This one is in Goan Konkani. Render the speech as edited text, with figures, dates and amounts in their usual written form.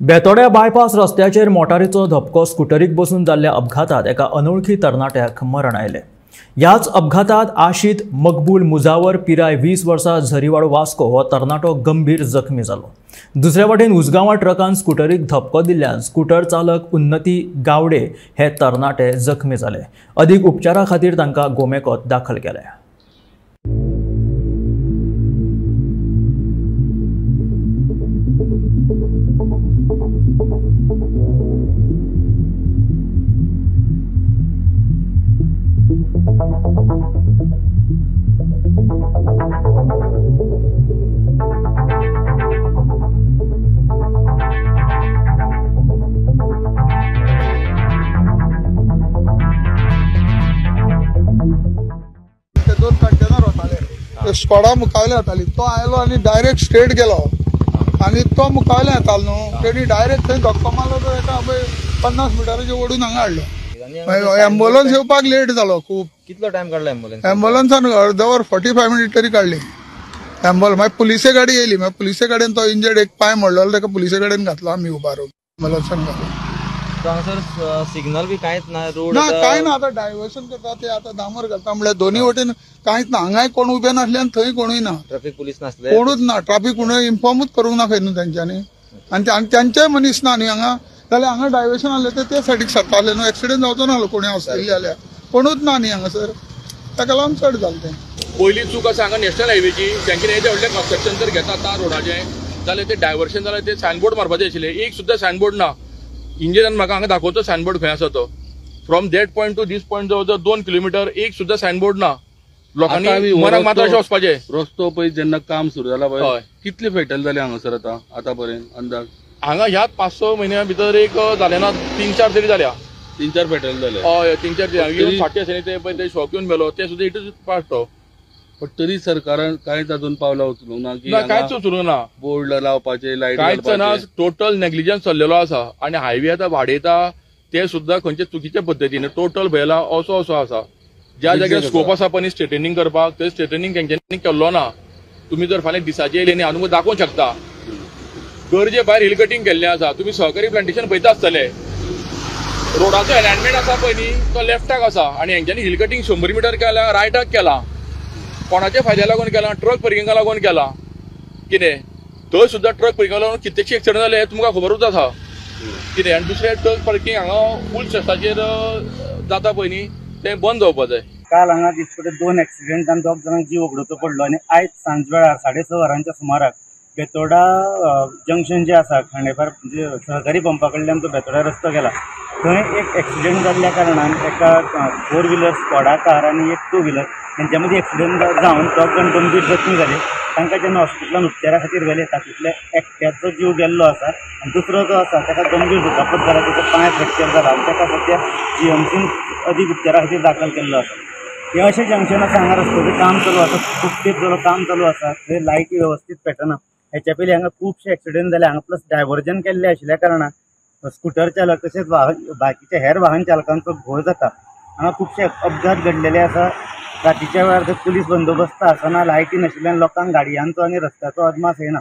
बेतोड्या बायपास रस्त्याचेर मोटारीचो धपको स्कुटरीक बसून जाल्ल्या अपघातात एका अनोळखी तरणाट्याक मरण आयलें। ह्याच अपघातात आशित मकबूल मुजावर पिराय 20 वर्सां झरीवाडो वास्को हो तरणाटो गंभीर जखमी जालो। दुसरे वटेन उसगांवां ट्रकान स्कुटरीक धपको दिल्ल्यान स्कुटर चालक उन्नती गावडे हे तरणाटे जखमी जाले। अदीक उपचारा खातीर तांकां गोमेकॉत दाखल केले। दोन कंटेनर वताले, स्कॉडा मुखावयल्यान येताली, तो आयलो आनी डायरेक्ट स्ट्रेट गेलो आनी तो मुखावयल्यान येतालो न्हू, तेणी डायरेक्ट थंय धक्को मारलो, तो एका 50 मिटराचेर ओडून हांगा हाडलो। एम्बुलन्स येवपाक लेट जालो खूब। कितलो टायम काडलो एम्बुलन्स? एम्बुलन्सान अर्द वर 45 मिनीट तरी काडली एम्बुलन्स। मागीर पुलिसे गाडी येयली, मागीर पुलिसे गाडयेन तो इंजर्ड एक पांय मोडलेलो ताका पुलिसे गाडयेन घातलो आमी उबारून एम्बुलन्सान घातलो। हांगासर सिग्नल बी कांयच ना, रोड ना कांय ना। आतां डायवर्सन करता ते, आतां डांबर घालता म्हणल्यार दोनूय वटेन कांयच ना। हांगाय कोण उबे नासले आनी थंय कोणूय ना, ट्राफीक पुलीस नासले, कोणूच ना, ट्राफीक कोणूय इन्फॉर्मूच करूंक ना खंय न्हू तेंच्यांनी। आनी तेंचेय मनीस ना न्ही हांगा, जाल्यार हांगा डायवर्सन आसलें ते ते सायडीक सरताले न्हू, एक्सिडंट जावचो नासलो कोणूय आसतली जाल्यार, कोणूच ना न्ही हांगासर, ताका लागून चड जालें तें। पयली चूक आसा हांगा नॅशनल हायवेची, तेंच्यांनी येदें व्हडलें कन्स्ट्रक्शन जर घेता आतां रोडाचें जाल्यार तें डायवर्सन जाल्यार तें सायनबोर्ड मारपाचें आशिल्लें, एक सुद्दां सायनबोर्ड ना। इंजिनियरान म्हाका हांगा दाखोवचो सायनबोर्ड खंय आसा तो। From that point to this point जवळ जवळ 2 किलोमिटर एक सुद्दां सायनबोर्ड ना। लोकांनी मनाक मात अशें वचपाचें। रस्तो पळय जेन्ना काम सुरू जाला पळय कितले फेटल जाले हांगासर आतां आतां पर्यंत अंदाज? हांगा ह्याच 5-6 म्हयन्या भितर एक जालें ना, 3-4 तरी जाल्या, 3-4 फेटल जाले। हय, 3-4 फाटी आसा न्ही ते पळय, ते शॉक येवन मेलो, ते सुद्दां it is part तो। पण तरी सरकारान कांयच अजून पावलां उचलूंक ना, की कांयच उचलूंक ना, बोर्ड लावपाचे, लायट कांयच ना, टोटल नेग्लिजन्स चल्लेलो आसा। आनी हायवे आतां वाडयता ते सुद्दां खंयचे चुकीच्या पद्दतीन टोटल भयला असो असो आसा। ज्या जाग्यार स्कोप आसा पळय स्ट्रेटनिंग करपाक, ते स्ट्रेटनिंग तेंच्यांनी केल्लो ना। तुमी जर फाल्यां दिसाचे येयले न्ही हांव तुमकां दाखोवंक शकता, गरजे भायर हिल कटींग केल्लें आसा। तुमी सहकारी प्लांटेशन पळयता आसतले, रोडाचो एलायनमेंट आसा पळय न्ही तो लेफ्टाक आसा आनी हेंच्यांनी हिल कटींग 100 मिटर केला, रायटाक केला। कोणाच्या फायद्या लागून केला? ट्रक पार्किंगा लागून केला। कितें थंय सुद्दां ट्रक पार्किंगा लागून कितलेशे एक्सिडंट जाले हें तुमकां खबरूच आसा कितें। आनी दुसरें ट्रक पार्किंग हांगा फूल स्ट्रेसाचेर जाता पळय न्ही तें बंद जावपा जाय। काल हांगा दिसपटे 2 एक्सिडंट जावन 2 जाणांक जीव वगडोवचो पडलो आनी आयज सांजवेळार 6:30 वरांच्या सुमाराक बेतोडा जंक्शन जें आसा खांडेपार म्हणजे सहकारी पंपा कडल्यान तो बेतोडा रस्तो गेला थंय एक एक्सिडंट जाल्ल्या कारणान एका 4 व्हिलर स्कॉडा कार आनी एक 2 व्हिलर हेंच्या मदीं एक्सिडंट जावन 2 जाण गंभीर जखमी जाले। तांकां जेन्ना हॉस्पिटलान उपचारा खातीर व्हेले तातूंतल्या एकट्याचो जीव गेल्लो आसा आनी दुसरो जो आसा ताका गंभीर दुखापत जाला, ताचो पांय फ्रॅक्चर जाला आनी ताका सद्या जीएमसीन अदीक उपचारा खातीर दाखल केल्लो आसा। हें अशें जंक्शन आसा, हांगा रस्त्याचें काम चालू आसा, खूब तेंप जालो काम चालू आसा, थंय लायटी वेवस्थीत पेटना। हेच्या पयलीं हांगा खुबशे एक्सिडंट जाले। हांगा प्लस डायवर्जन केल्लें आशिल्ल्या कारणान स्कुटर चालक तशेंच वाहन बाकीच्या हेर वाहन चालकांचो घोळ जाता। हांगा खुबशे अपघात घडलेले आसा। रातीच्या वेळार थंय पुलीस बंदोबस्त आसना, लायटी नाशिल्ल्यान लोकांक गाडयांचो आनी रस्त्याचो अदमास येना।